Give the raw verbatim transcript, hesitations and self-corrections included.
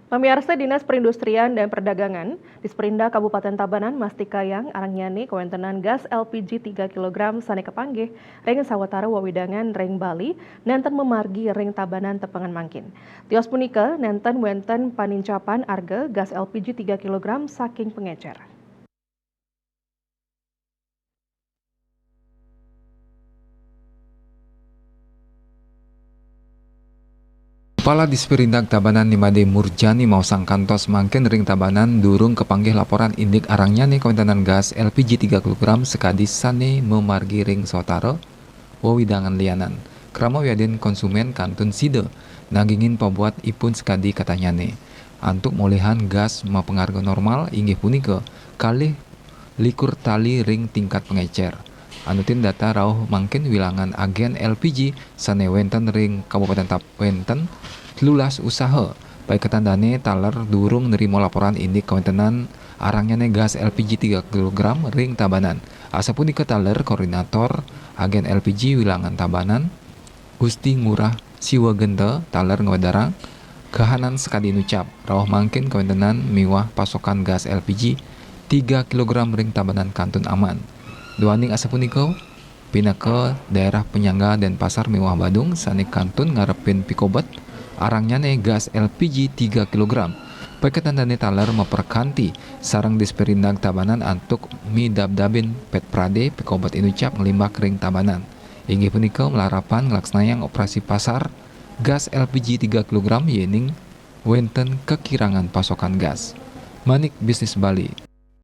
Pamiarsa, Dinas Perindustrian dan Perdagangan, Disperindak Kabupaten Tabanan mastikayang arangnyané kawéntenan gas L P G tiga kilogram sané kapanggih ring sawatara wewidangan ring Bali nénten mamargi ring Tabanan tepengan mangkin. Tios punika nénten wénten panincapan arga gas L P G tiga kilogram saking pengécér. Kepala Disperindag Tabanan Ni Madé Murjani maosang kantos mangkin ring Tabanan durung kapanggih laporan indik arangnyané kawéntenan gas L P G tiga kilogram sakadi sané mamargi ring sawatara wewidangan lianan. Krama wiadin konsumén kantun sida nagingin pabuat ipun sakadi katahnyané. Antuk molihan gas mapangarga normal inggih punika kalih likur tali ring tingkat pengécér. Anutin data rauh mangkin wilangan agén L P G sané wénten ring Kabupaten Tab-, wénten telulas usaha. Paiketan dané taler durung nrima laporan indik kawéntenan arangnyané gas L P G tiga kilogram ring Tabanan. Asapunika taler Koordinator Agén L P G wilangan Tabanan, Gusti Ngurah Siwa Genta, taler ngwedarang kahanan sakadi inucap, rauh mangkin kawéntenan miwah pasokan gas L P G tiga kilogram ring Tabanan kantun aman. Duaning asapunika, pinaka daerah penyangga Denpasar miwah Badung sané kantun ngarepin pikobet arangnyané gas L P G tiga kilogram. Paiketan dané taler maprekanti sareng Disperindag Tabanan antuk midabdabin pét pradé pikobet inucap nglimbak ring Tabanan. Inggih punika malarapan nglaksanayang operasi pasar gas L P G tiga kilogram yéning wénten kakirangan pasokan gas. Manik Bisnis Bali,